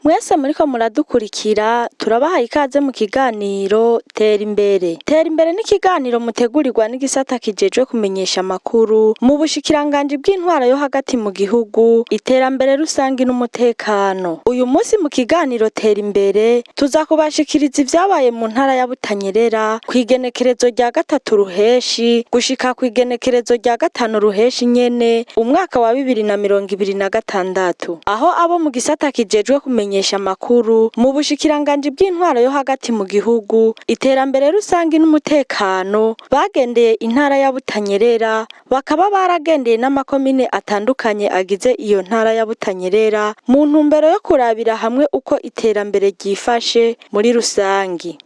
Mwese muriko muradukurikira, turabahaye ikaze mu kiganiro Tera Imbere. Tera Imbere ni ikiganiro mutegurirwa n'igisata kijejwe kumenyesha amakuru mu bushikiranganji bw'intwaro yo hagati mu gihugu, iterambere rusangi n'umutekano. Uyu munsi mu kiganiro Tera Imbere tuza kubashikiriza ivyabaye mu ntara ya Butanyerera kw'igenekerezo rya 3 Ruheshi gushika kw'igenekerezo rya 5 Ruheshi nyene umwaka wa 2026, aho abo mu gisata kijejwe kumenyesha amakuru mu bushikiranganji bw'intwaro yo hagati mu gihugu, iterambere rusangi n'umutekano bagendeye intara ya Butanyerera, bakaba baragendeye n'amakomine atandukanye agize iyo ntara ya Butanyerera mu ntumbero yo kurabira hamwe uko iterambere ryifashe muri rusangi.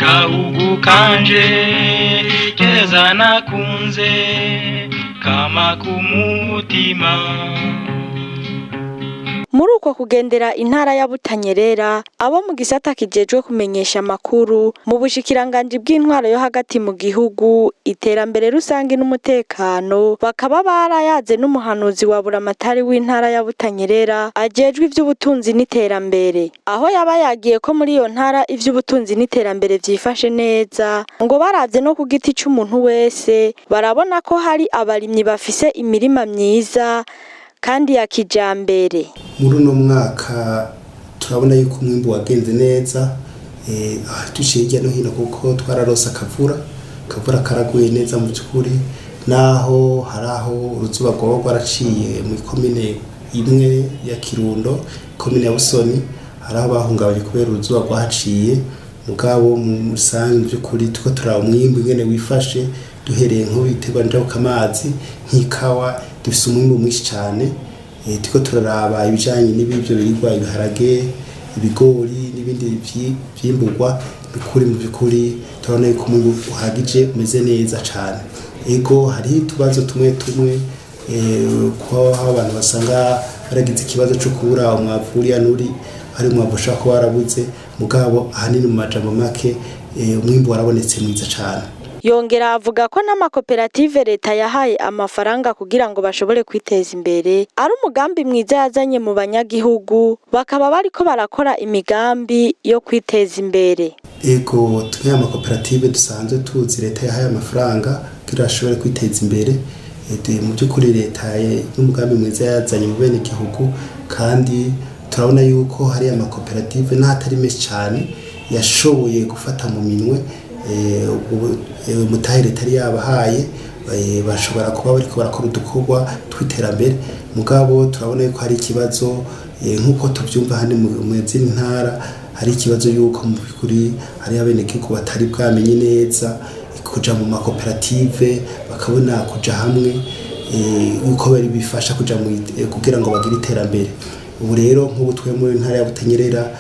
Gahugu kanje keza nakunze kama kumutima. Muri uko kugendera intara ya Butanyerera, abo mu gisata kijejwe kumenyesha amakuru mu bushikiranganji bw'intwaro yo hagati mu gihugu, iterambere rusangi n'umutekano, bakaba barayaze n'umuhanuzi wa buramatari w'intara ya Butanyerera ajejwe ivy'ubutunzi n'iterambere, aho yaba yagiye ko muri iyo ntara ivy'ubutunzi n'iterambere vyifashe neza, ngo baravye no ku giti c'umuntu wese barabona ko hari abarimyi bafise imirima myiza kandi ya kijambere. Muri uno mwaka turabona yuko umwimbu wagenze neza, duciye hirya no hino kuko twararose akavura, akavura karaguye neza mu by'ukuri, naho hari aho uruzuba rwoba rwaraciye mu komine imwe ya Kirundo, komine ya Busoni, hari aho bahungabanye kubera uruzuba rwahaciye. Mugabo mu rusange mu by'ukuri turiko turaba umwimbu ingene wifashe, duhereye nk'ibiterwa njabukamazi nk'ikawa, dufise umwimbu mwinshi cane. Turiko turaraba ibijanye n'ibivyo biribwa, ibiharage, ibigori n'ibindi vyimburwa, nukuri mu by'ukuri turabona yuko umwimbu uhagije umeze neza cane. Ego hariho utubazo tumwe tumwe, ko aho abantu basanga baragize ikibazo co kubura umwavu uriya n'uri, hari umwavu ushobora kuba warabuze, mugabo ahanini mu majambo make umwimbu warabonetse mwiza cane. Yongera avuga ko n'amakoperative leta yahaye amafaranga kugira ngo bashobore kwiteza imbere ari umugambi mwiza yazanye mu banyagihugu, bakaba bariko barakora imigambi yo kwiteza imbere. Ego twe amakoperative dusanzwe tuzi leta yahaye amafaranga kugira bashobore kwiteza imbere, mu by'ukuri leta n'umugambi mwiza yazanye mu bene gihugu, kandi turabona yuko hari amakoperative n'ahatari menshi cane yashoboye gufata mu minwe umutahe leta yari yabahaye, bashobora kuba bariko barakora udukorwa tw'iterambere. Mugabo turabona yuko hari ikibazo, nk'uko tuvyumva hano mu zindi ntara, hari ikibazo yuko mu by'ukuri hari abenegihugu batari bwamenye neza kuja mu makoperative, bakabona kuja hamwe yuko bari bifasha kuja kugira ngo bagire iterambere. Ubu rero nk'ubu twe muri ntara ya Butanyerera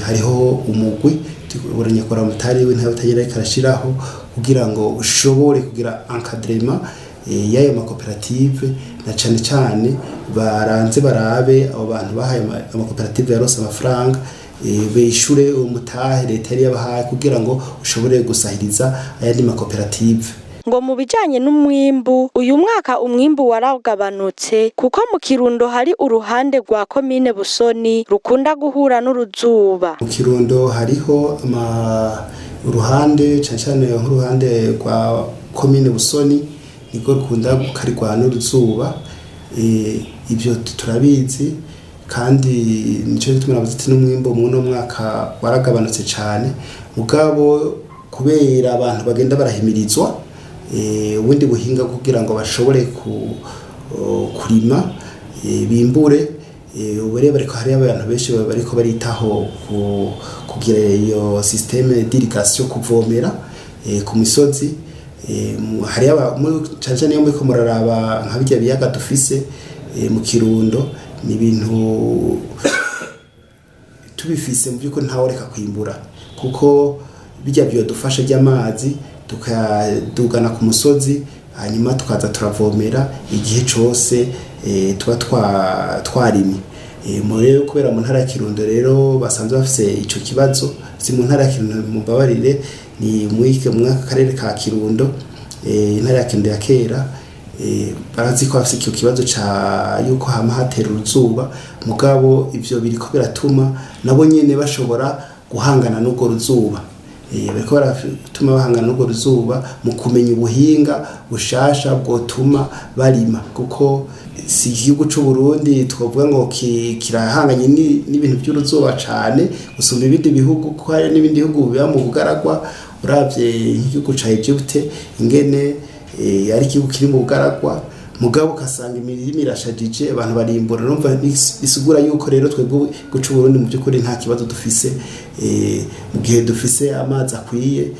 hariho umugwi buranyakora mutari w'intara ya Butanyerera karashiraho kugira ngo ushobore kugira encadrement y'ayo makoperative, na cane cane baranze barabe abo bantu bahaye amakoperative yarose amafaranga, bishure umutahe leta yari yabahaye kugira ngo ushobore gusahiriza ayandi makoperative. Ngo mu bijanye n'umwimbu, uyu mwaka umwimbu waragabanutse kuko mu Kirundo hari uruhande rwa komine Busoni rukunda guhura n'uruzuba. Mu Kirundo hariho uruhande cane cane nk'uruhande rwa komine Busoni nirwo rukunda gukarirwa n'uruzuba. Ivyo turabizi, kandi nico gituma navuze ati n'umwimbu muno mwaka waragabanutse cane. Mugabo kubera abantu bagenda barahimirizwa ubundi buhinga kugira ngo bashobore kurima, bimbure, ubu rero bariko hariho abantu benshi bariko baritaho kugira iyo système d'irrigation, kuvomera ku misozi. Hariho cane cane iyo muriko muraraba nka birya biyaga dufise mu Kirundo, Ni ibintu tubifise mu by'ukuri ntawureka kwimbura, kuko bijya byodufasha ry'amazi tukayadugana ku musozi, hanyuma tukaza turavomera igihe cose tuba twarimye. Rero kubera mu ntara ya Kirundo rero basanzwe bafise ico kibazo, si mu ntara ya Kirundo, mumbabarire, ni muri karere ka Kirundo, intara ya Kirundo ya kera. Barazi ko bafise icyo kibazo ca yuko hama hatera uruzuba, mugabo ivyo biriko biratuma nabo nyene bashobora guhangana n'urwo ruzuba. Bariko baratuma bahangana n'urwo ruzuba mu kumenya ubuhinga bushasha bwotuma barima, kuko si igihugu c'u Burundi twovuga ngo kirahanganye n'ibintu by'uruzuba cane gusumba ibindi bihugu, kuko hari n'ibindi bihugu biba mu bugaragwa. Uravye nk'igihugu ca Egypte ingene ari igihugu kiri mu bugaragwa, mugabo ugasanga imirima irashajije, abantu barimbura. Urumva bisigura yuko rero twebwe guca Burundi mu by'ukuri nta kibazo dufise. Mu gihe dufise amazi akwiye,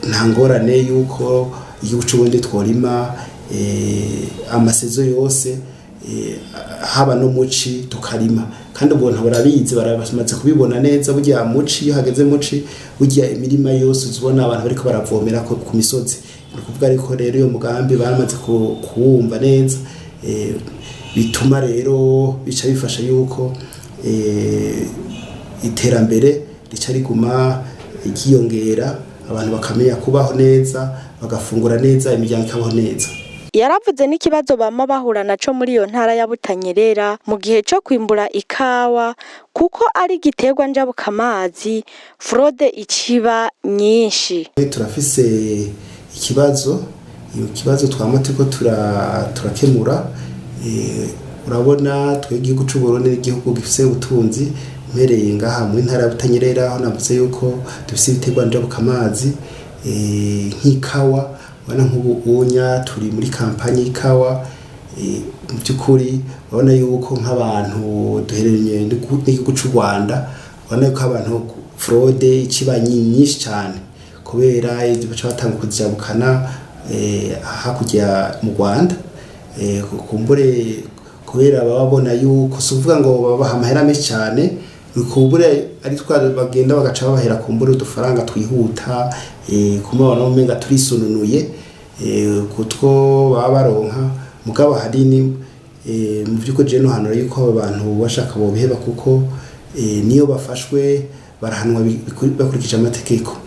nta ngorane yuko igihugu c'u Burundi tworima amasezo yose, haba no muci tukarima. Kandi ubwo barabizi, baramaze kubibona neza. Burya muci, iyo hageze muci, burya imirima yose uzibona abantu bariko baravomera ku misozi. Ni ukuvuga ariko rero iyo mugambi baramaze kuwumva neza, bituma rero bica bifasha yuko iterambere rica riguma ryiyongera, abantu bakamenya kubaho neza, bagafungura neza, imiryango ikabaho neza. Yaravuze n'ikibazo bama bahura naco muri iyo ntara ya Butanyerera mu gihe co kwimbura ikawa, kuko ari igiterwa njabukamazi, fraude iciba nyinshi. Turafise ikibazo, ikibazo twama turiko turakemura. Urabona twe igihugu c'u Burundi n'igihugu gifise ubutunzi. Mpereye ngaha mu ntara ya Butanyerera, aho navuze yuko dufise ibiterwa njabukamazi nk'ikawa, urabona nk'ubu unya turi muri kampanye y'ikawa. Mu by'ukuri urabona yuko nk'abantu duhereranye n'igihugu c'u Rwanda, urabona yuko abantu fraude iciba nyinshi cyane, kubera baca batanga kuzijabukana hakurya mu Rwanda. Kumbure kubera baba babona yuko, si ukuvuga ngo babaha amahera menshi cyane, kumbure ari twa bagenda bagaca babahera kumbure udufaranga twihuta, kumwe babona umenga turisununuye kutwo baba baronka. Mugabo hanini mu by'ukuri je nohanura yuko abo bantu bashaka bobiheba, kuko niyo bafashwe barahanwa bakurikije amategeko,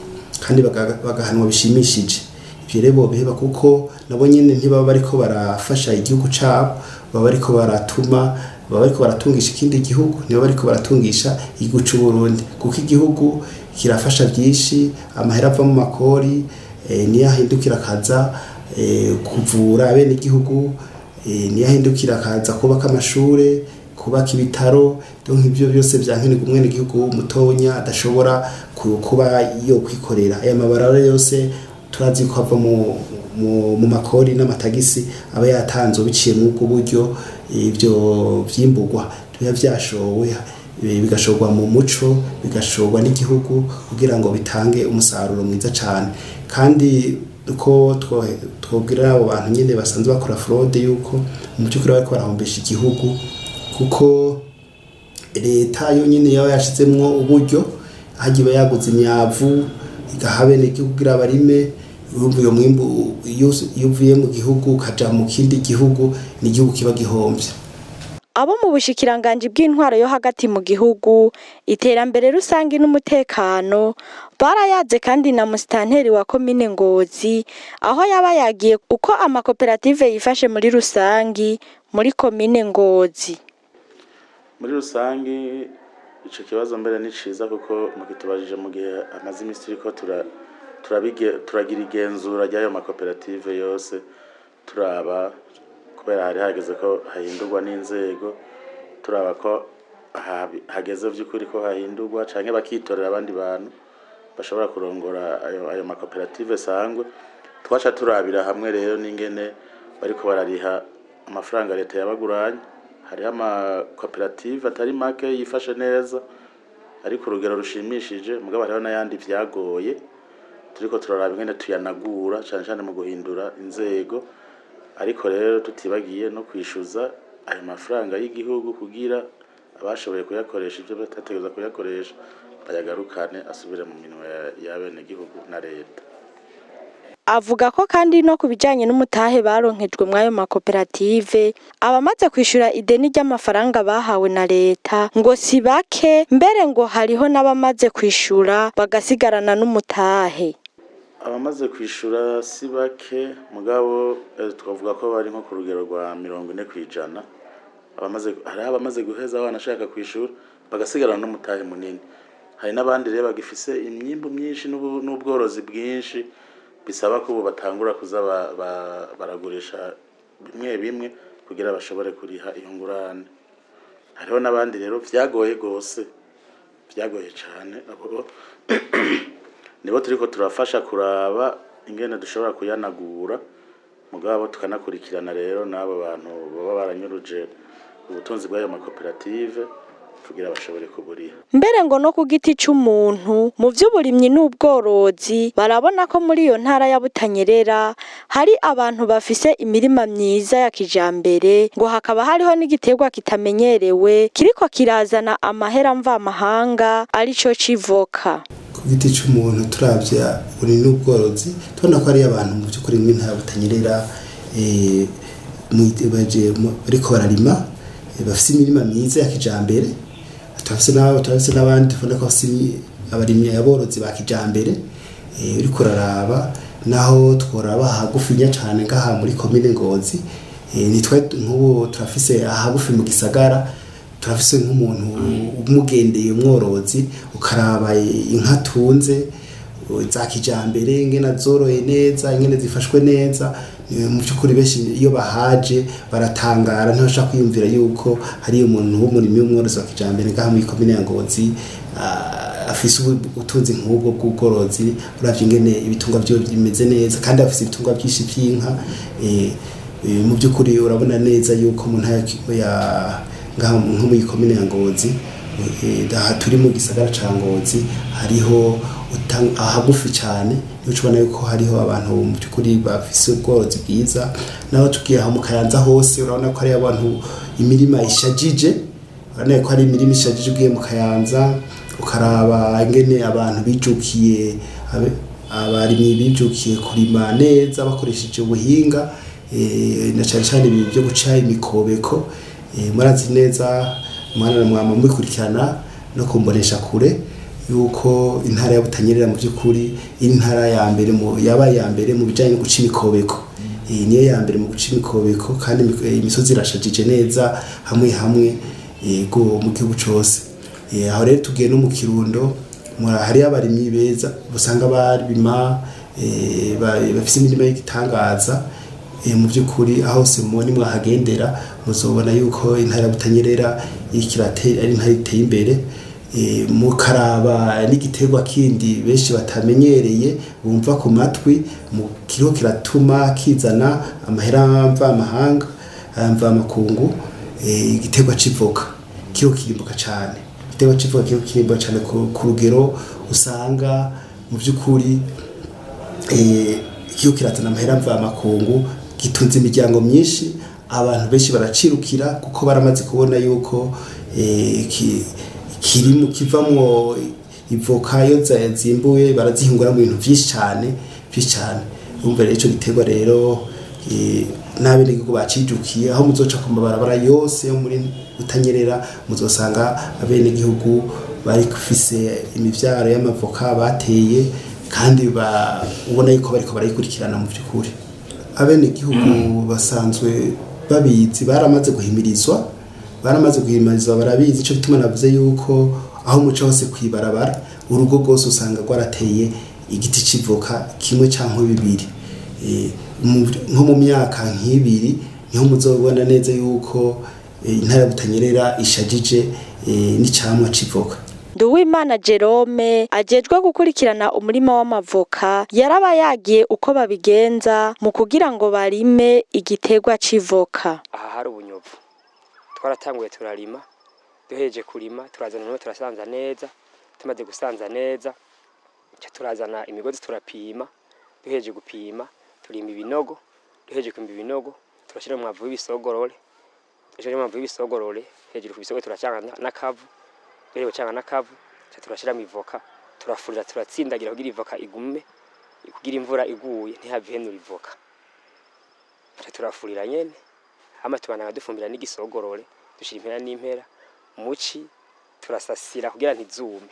kandi bagahanwa bishimishije. Ivyo rero bobiheba, kuko nabo nyene ntibaba bariko barafasha igihugu cabo, baba bariko baratuma, baba bariko baratungisha ikindi gihugu, ntibaba bariko baratungisha igihugu c'u Burundi, kuko igihugu kirafasha byinshi. Amahera ava mu makori niyo ahindukira akaza kuvura abene igihugu, niyo ahindukira akaza kubaka amashure, kubaka ibitaro. Donc ivyo byose vyankenerwa umwene igihugu mutonya adashobora kuba yo kwikorera. Aya mabarabara yose turazi ko ava mu makori n'amatagisi aba yatanzwe biciye muri ubwo buryo. Ibyo vyimburwa biba vyashowe, bigashorwa mu muco, bigashorwa n'igihugu kugira ngo bitange umusaruro mwiza cane. Kandi uko twobwira abo bantu nyene basanzwe bakora fraude yuko mu by'ukuri bariko barahombesha igihugu, kuko leta yonyene yaba yashizemwo uburyo, hagiye iba yaguze imyavu igaha abenegihugu kugira barime. Urumva uyo mwimbu iyo uvuye mu gihugu ukaja mu kindi gihugu, ni igihugu kiba gihomvye. Abo mu bushikiranganji bw'intwaro yo hagati mu gihugu, iterambere rusangi n'umutekano barayaze kandi na musitanteri wa komine Ngozi, aho yaba yagiye uko amakoperative yifashe muri rusangi muri komine Ngozi. Muri rusangi ico kibazo mbere ni ciza, kuko mukitubajije mu gihe amaze imisi turiko turagira igenzura ry'ayo makoperative yose, turaba kubera hari hageze ko hahindurwa n'inzego, turaba ko hageze vy'ukuri ko hahindurwa canke bakitorera abandi bantu bashobora kurongora ayo makoperative sangwe. Twaca turabira hamwe rero n'ingene bariko barariha amafaranga leta yabaguranye. Hariho amakoperative atari make yifashe neza, ariko urugero rushimishije, mugabo hariho n'ayandi vyagoye. Turiko turaraba ingene tuyanagura, cane cane mu guhindura inzego, ariko rero tutibagiye no kwishuza. ayo mafaranga y'igihugu kugira abashoboye kuyakoresha ibyo batategereza kuyakoresha bayagarukane asubire mu minwe y'abenegihugu na leta. Avuga ko kandi no ku bijanye n'umutahe baronkejwe mw'ayo makoperative, abamaze kwishura ideni ry'amafaranga bahawe na leta ngo si bake, mbere ngo hariho n'abamaze kwishura bagasigarana n'umutahe. Abamaze kwishura si bake, mugabo twavuga ko bari nko ku rugero rwa 40%. Abamaze, hariho abamaze guheza banashaka kwishura bagasigarana n'umutahe munini. Hari n'abandi rero bagifise imyimbu myinshi n'ubworozi bwinshi, bisaba ko ubu batangura kuza baragurisha bimwe bimwe kugira bashobore kuriha iyo ngurane. Hariho n'abandi rero vyagoye gose, vyagoye cane, abo nibo turiko turafasha kuraba ingene dushobora kuyanagura, mugabo tukanakurikirana rero n'abo bantu baba baranyuruje ubutunzi bw'ayo makoperative kugira bashobore kuburiha. Mbere ngo no ku giti c'umuntu mu vy'uburimyi n'ubworozi barabona ko muri iyo ntara ya Butanyerera hari abantu bafise imirima myiza ya kijambere, ngo hakaba hariho n'igiterwa kitamenyerewe kiriko kirazana amahera mvamahanga arico c'ivoka. Ku giti c'umuntu turavye uburimyi n'ubworozi tubona ko ari abantu mu vy'ukuri mu ntara ya Butanyerera bariko bararima, bafise imirima myiza ya kijambere. Turafise n'abandi tubona ko bafise abarimyi aborozi ba kijambere. Uriko uraraba naho tworaba hagufinya cane ngaha muri komine Ngozi, nitwe nk'ubu turafise ahagufi mu gisagara, turafise nk'umuntu umugendeye umworozi, ukaraba inka atunze za kijambere ingene zoroye neza, ingene zifashwe neza. Mu by'ukuri benshi iyo bahaje baratangara, ntibashaka kwiyumvira yuko hari umuntu w'umurimyi w'umworozi wa kijambere ngaha muri komine ya Ngozi afise ubutunzi nk'ubwo bw'ubworozi. Uravye ingene ibitungwa vyiwe bimeze neza, kandi afise ibitungwa vyinshi vy'inka. Mu by'ukuri urabona neza yuko mu ntara ya ngaha nko muri komine ya Ngozi, aha turi mu gisagara ca Ngozi, hariho ahagufi cane, nico ubona yuko hariho abantu mu by'ukuri bafise ubworozi bwiza. Naho tugiye aho mu Kayanza hose urabona ko hari abantu imirima ishajije, urabona ko hari imirima ishajije. Ugiye mu Kayanza ukaraba ingene abantu bijukiye, abarimyi bijukiye kurima neza bakoresheje ubuhinga, na cane cane ibi byo guca imikobeko. Murazi neza mwana mwama mubikurikirana no kumbonesha kure yuko intara ya Butanyerera mu by'ukuri iri intara ya mbere mu yabaye ya mbere mu bijanye no guca imikobeko. Niyo ya mbere mu guca imikobeko, kandi imisozi irashajije neza hamwe hamwe yego mu gihugu cose. Aho rero tugiye no mu Kirundo, hari abarimyi beza usanga barima, bafise imirima y'igitangaza. Mu by'ukuri aho hose mubona mwahagendera muzobona yuko intara ya Butanyerera ari intara iteye imbere. Mukaraba n'igiterwa kindi benshi batamenyereye bumva ku matwi, kiriho kiratuma kizana amahera mvamahanga, mvamakungu, igiterwa c'ivoka kiriho kirimbuka cane. Igiterwa c'ivoka kiriho kirimbuka cane ku rugero usanga mu by'ukuri kiriho kirazana amahera mvamakungu, gitunze imiryango myinshi, abantu benshi baracirukira kuko baramaze kubona yuko kirimo kivamwo ivoka iyo zimbuye barazihingura mu bintu vyinshi cane vyinshi cane. Urumva rero ico giterwa rero n'abenegihugu bacijukiye, aho muzoca ku mabarabara yose yo muri Butanyerera muzosanga abenegihugu bari kufise imivyaro y'amavoka bateye, kandi ubona yuko bariko barayikurikirana. Mu by'ukuri abenegihugu basanzwe babizi, baramaze guhimirizwa, barabizi. Ico gituma navuze yuko aho muca hose kwibarabara urugo rwose usanga rwarateye igiti c'ivoka kimwe canke bibiri. Nko mu myaka nk'ibiri niho muzobona neza yuko intara ya Butanyerera ishajije n'icamwa c'ivoka. Nduwimana Jerome ajejwe gukurikirana umurima w'amavoka yaraba yagiye uko babigenza mu kugira ngo barime igiterwa c'ivoka. Aha hari ubunyovu, twaratanguye turarima, duhejeje kurima turazana umurima turasanza neza, tumaze gusanza neza ca turazana imigozi turapima, duhejeje gupima turima ibinogo, duhejeje kwimba ibinogo turashira umwavu w'ibisogorore, Ejo niyo mpamvu y'ibisogorore hejuru ku bisogorore turacanga n'akavu, mbere gucanga n'akavu ca turashiramo ivoka, turafurira, turatsindagira kugira ivoka igume, kugira imvura iguye ntihave ihenura ivoka. Ca turafurira nyene, hama tubandanya dufumbira n'igisogorore, dushira impera n'impera muci, turasasira kugira ntizume.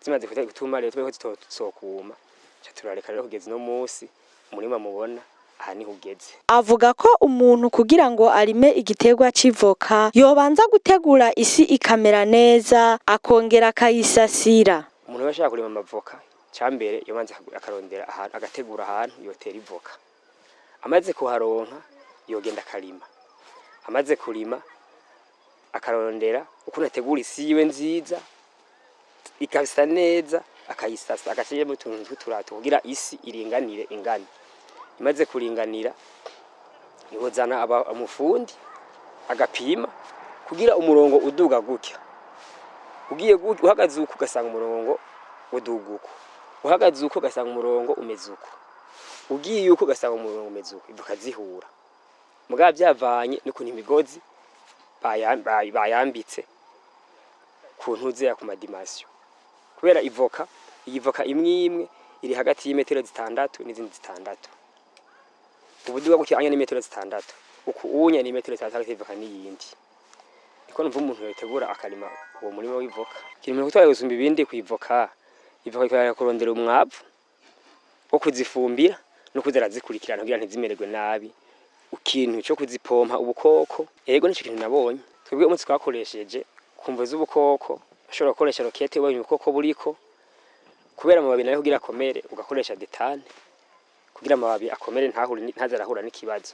Zimaze gutuma rero tubeko zitosokuma, ca turareka rero kugeza uno musi umurima mubona aha niho ugeze. Avuga ko umuntu kugira ngo arime igiterwa c'ivoka yobanza gutegura isi ikamera neza, akongera akayisasira. Umuntu wese ashaka kurima amavoka, cambere yobanza akarondera ahantu, agategura ahantu yotera ivoka. Amaze kuharonka yogenda akarima. Amaze kurima akarondera ukuntu ategura isi yiwe nziza ikasa neza, akayisasa, agashiramo utuntu tw'uturato kugira isi iringanire ingane. Imaze kuringanira yozana umufundi agapima kugira umurongo uduga gutya. Ugiye gutya uhagaze uku ugasanga umurongo uduga uku, uhagaze uku ugasanga umurongo umeze uku, ugiye uku ugasanga umurongo umeze uku, ivoka zihura. Mugabo vyavanye n'ukuntu imigozi bayambitse ku ntuzeya ku madimasiyo. Kubera ivoka, iyi voka imwe imwe iri hagati y'imetero 6 n'izindi 6. Ubuduga gutya anya n'imetero 6, uku unya n'imetero 6 hagati y'ivoka n'iyindi. Niko numva umuntu yotegura akarima uwo murima w'ivoka. Ikintu gutwara gusumba ibindi kw'ivoka, ivoka ikora kurondera umwavu wo kuzifumbira no kuza arazikurikirana kugira ntizimererwe nabi. Ikintu co kuzipompa ubukoko, ego nico kintu nabonye. Twebwe umunsi twakoresheje kumvo z'ubukoko, ushobora gukoresha rokete ubonye ubukoko buriko, kubera amababi nayo kugira akomere ugakoresha detane kugira amababi akomere ntaze arahura n'ikibazo.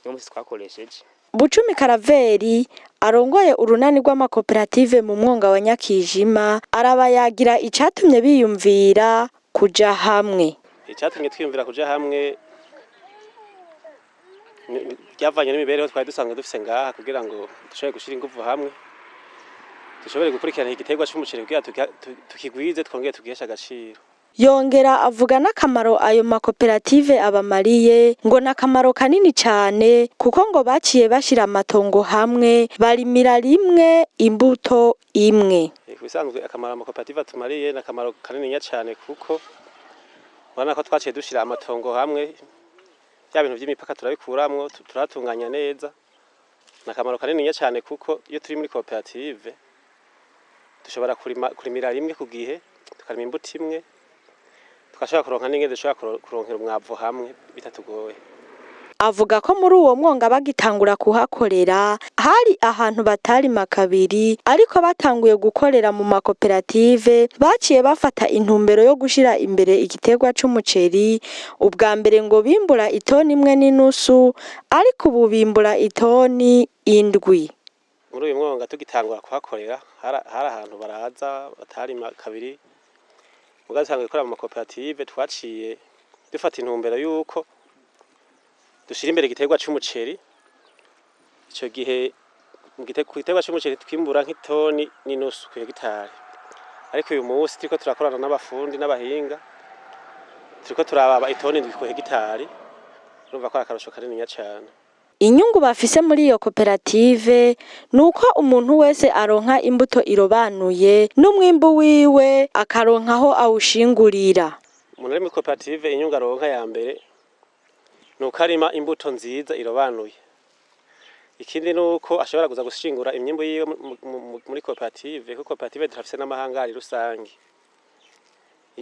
Niwo munsi twakoresheje. Bucumi Karaveri arongoye urunani rw'amakoperative mu mwonga wa Nyakijima arabayagira icatumye biyumvira kuja hamwe. Icatumye twiyumvira kuja hamwe byavanye n'imibereho twari dusanzwe dufise ngaha, kugira ngo dushobore gushira inguvu hamwe, dushobore gukurikirana igiterwa c'umuceri kugira tukigwize twongere tugiheshe agaciro. Yongera avuga n'akamaro ayo makoperative abamariye, ngo n'akamaro kanini cane kuko ngo baciye bashira amatongo hamwe, barimira rimwe imbuto imwe. Ku bisanzwe akamaro amakoperative atumariye ni akamaro kanininya cane, kuko urabona ko twaciye dushira amatongo hamwe, bya bintu vy'imipaka turabikuramwo, turatunganya neza. Ni akamaro kanininya cane kuko iyo turi muri koperative dushobora kurimira rimwe ku gihe, tukarima imbuto imwe, tugashobora kuronka n'ingene dushobora kuronkera umwavu hamwe bitatugoye. Avuga ko muri uwo mwonga bagitangura kuhakorera hari ahantu batarima kabiri, ariko batanguye gukorera mu makoperative baciye bafata intumbero yo gushira imbere igiterwa c'umuceri. Ubwa mbere ngo bimbura itoni 1.5, ariko ubu bimbura itoni 7. Muri uyu mwonga tugitangura kuhakorera hari ahantu baraza batarima kabiri, mugabo dutanguye gukorera mu makoperative twaciye dufata intumbero yuko dushira imbere igiterwa c'umuceri. Ico gihe ku giterwa c'umuceri twimbura nk'itoni n'inusu ku hegitari, ariko uyu munsi turiko turakorana n'abafundi n'abahinga, turiko turababa itoni 7 ku hegitari. Urumva ko ari akarusho kanininya cane. Inyungu bafise muri iyo koperative nuko umuntu wese aronka imbuto irobanuye, n'umwimbu wiwe akaronka aho awushingurira. Umuntu ari muri koperative inyungu aronka ya mbere nuko arima imbuto nziza irobanuye. Ikindi nuko ashobora kuza gushingura imyimbu yiwe muri koperative, kuko koperative turafise n'amahangari rusange.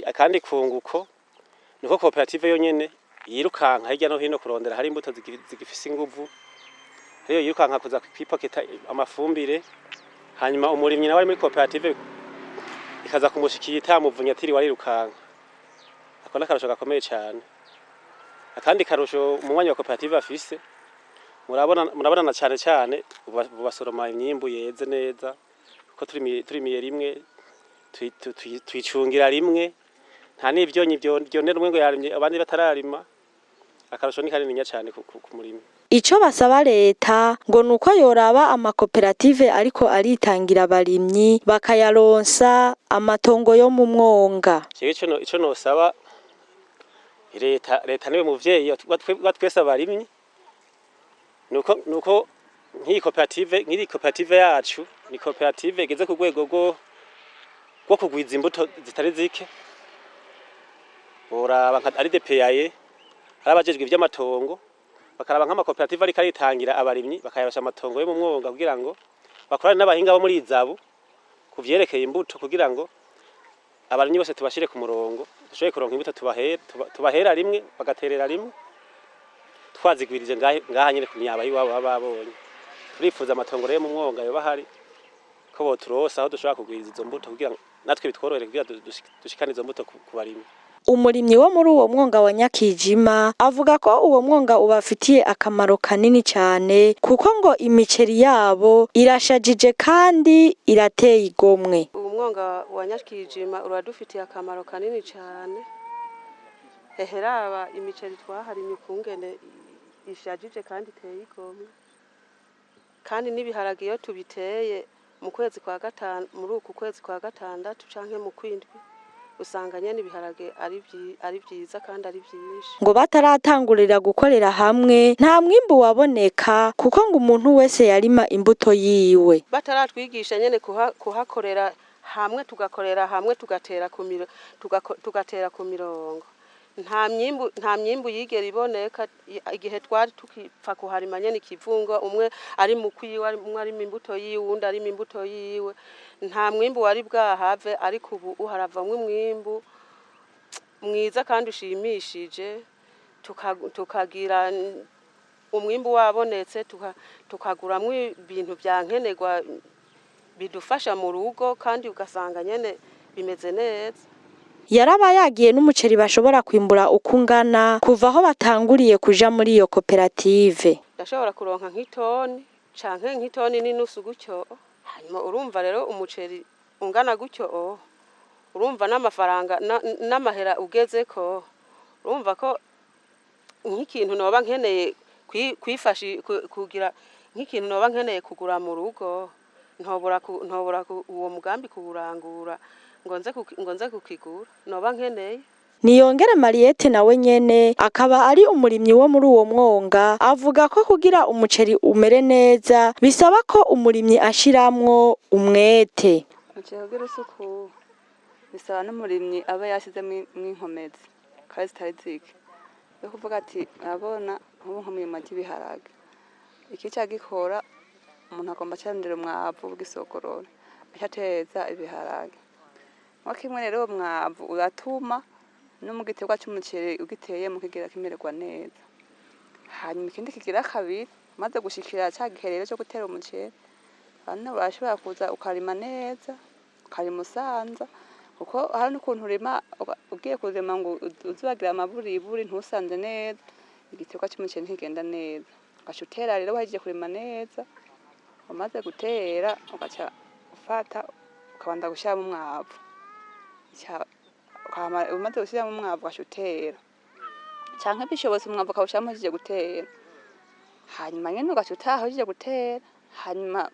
Akandi kunguko nuko koperative yonyene yirukanka hirya no hino kurondera hari imbuto zigifise inguvu, ariyo yirukanka kuza kwipaketa amafumbire, hanyuma umurimyi nawe ari muri koperative ikaza kumushikira itamuvunya atiriwe arirukanka. Ako n'akarusho gakomeye cane. Akandi karusho mu mwanya wa koperative afise, murabonana cane cane basoroma imyimbu yeze neza, kuko turimiye rimwe, tuyicungira rimwe, nta n'ivyonyi vyonera umwe ngo yarimye abandi batararima. Akarusho ni kanininya cane ku murimi. Ico basaba leta ngo nuko yoraba amakoperative ariko aritangira abarimyi bakayaronsa amatongo yo mu mwonga. Jewe ico nosaba leta, leta niwe muvyeyi wa twese abarimyi, nuko Nk'iyi koperative yacu ni koperative igeze ku rwego rwo kugwiza imbuto zitari zike. Boraba nka ari DPAE, ari abajejwe ivy'amatongo, bakaraba nk'amakoperative ariko aritangira abarimyi, bakayarosha amatongo yo mu mwonga kugira ngo bakorane n'abahinga bo muri ISABU ku vyerekeye imbuto, kugira ngo abarimyi bose tubashire ku murongo, dushobore kuronka imbuto tubahera rimwe, bagaterera rimwe, twazigwirije ngaha nyene ku myaba y'iwabo baba babonye. Turifuza amatongo rero mu mwonga yoba ahari ko boturosa aho dushobora kugwiza izo mbuto, kugira ngo natwe bitworohere, kugira dushikane izo mbuto ku barimyi. Umurimyi wo muri uwo mwonga wa Nyakijima avuga ko uwo mwonga ubafitiye akamaro kanini cyane, kuko ngo imiceri yabo irashajije kandi irateye igomwe. Uwo mwonga wa Nyakijima uradufitiye akamaro kanini cyane. Eheraba imiceri twaharimye ukungene ishajije kandi iteye igomwe, kandi n'ibiharage iyo tubiteye mu kwezi kwa gatanu, muri uku kwezi kwa gatandatu canke mu kwindwi, usanga nyene ibiharage ari vyiza kandi ari vyinshi. Ngo bataratangurira gukorera hamwe nta mwimbu waboneka, kuko ngo umuntu wese yarima imbuto yiwe. Bataratwigisha nyene kuhakorera hamwe, tugakorera hamwe, tugatera ku mirongo, nta myimbu yigera iboneka. Igihe twari tukipfa kuharima nyene ikivunga, umwe ari mu kwiwe, umwe arima imbuto yiwe, uwundi arima imbuto yiwe, nta mwimbu wari bwahave. Ariko ubu haravamwo umwimbu mwiza kandi ushimishije, tukagira umwimbu wabonetse, tukaguramwo ibintu vya nkenerwa bidufasha mu rugo, kandi ugasanga nyene bimeze neza. Yaraba yagiye n'umuceri bashobora kwimbura uko ungana kuva aho batanguriye kuja muri iyo koperative. Ndashobora kuronka nk'itoni canke nk'itoni n'inusu gutyo. Hanyuma urumva rero umuceri ungana gutyo, urumva n'amafaranga n'amahera ugezeko, urumva ko nk'ikintu noba nkeneye kugira nk'ikintu noba nkeneye kugura mu rugo, ntobura uwo mugambi kuwurangura ngo nze kukigura noba nkeneye. Niyongere Mariette nawe nyene akaba ari umurimyi wo muri uwo mwonga, avuga ko kugira umuceri umere neza bisaba ko umurimyi ashiramwo umwete. Umuceri kugira isuku bisaba n'umurimyi aba yashyizemo inkomezi kandi zitari zike, yo kuvuga ati urabona nk'ubu nko mu irima ry'ibiharage, iki gikora umuntu agomba acarondera umwavu w'igisogororo aca ateza ibiharage nko kimwe. Rero uwo mwavu uratuma no mu giterwa c'umuceri ugiteyemo kigira kimererwa neza. Hanyuma ikindi kigira kabiri, umaze gushikira ca gihe rero co gutera umuceri, hano urashobora kuza ukarima neza, ukarima usanza, kuko hari n'ukuntu urima ugiye kurima ngo uzubagira amaburiburi, ntusanze neza, igiterwa c'umuceri ntikigenda neza. Ugaca utera rero wahejeje kurima neza, umaze gutera ugaca ufata ukabanza gushiramwo umwavu. Umaze gushiramwo umwavu ugaca utera, canke bishobotse umwavu ukawushiramwo uhejeje gutera. Hanyuma nyene ugaca utaha uhejeje gutera, hanyuma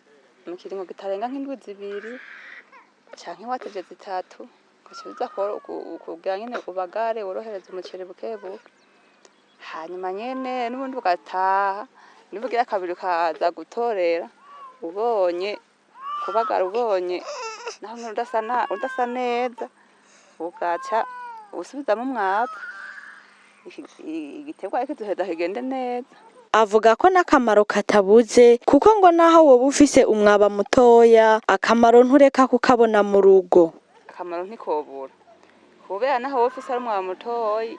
mu kiringo kitarenga nk'indwi 2 canke watevye 3, ugaca uza kugira nyene ubagare, worohereze umuceri buke buke. Hanyuma nyene n'ubundi ugataha, niba ugira kabiri ukaza gutorera, ubonye kubagara, ubonye naho nyene udasa neza, ugaca usubizamwo umwavu, igiterwa kizoheza kigende neza. Avuga ko n'akamaro katabuze, kuko ngo naho woba ufise umwaba mutoya, akamaro ntureka kukabona mu rugo. Akamaro ntikobura, kubera naho woba ufise ari umwaba mutoyi,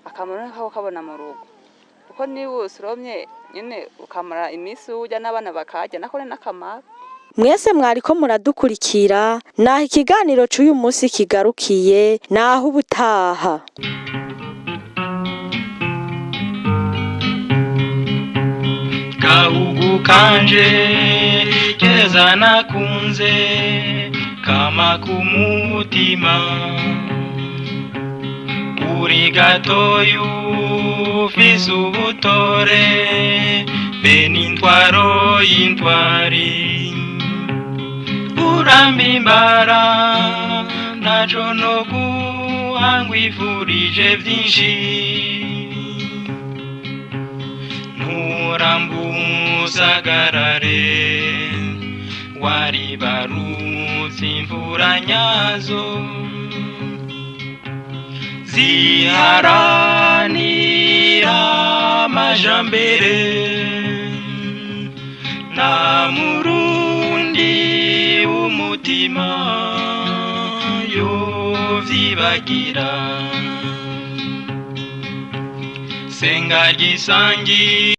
akamaro ntikako kabona mu rugo, kuko niba usoromye nyene ukamara imisi urya n'abana bakarya, nako ni n'akamaro. Mwese mwariko muradukurikira, naho ikiganiro c'uyu munsi kigarukiye, naho ubutaha. Gahugu kanje keza nakunze kama kumutima, uri gatoyu ufise ubutore be n'intwaro y'intwari, urampimbara ntaco no guhangwifurije vyinshi. Nurambusagarare. Waribarutse imvura nyazo ziharanira amajambere. Nta Murundi w'umutima yovyibagira senga ryisangi.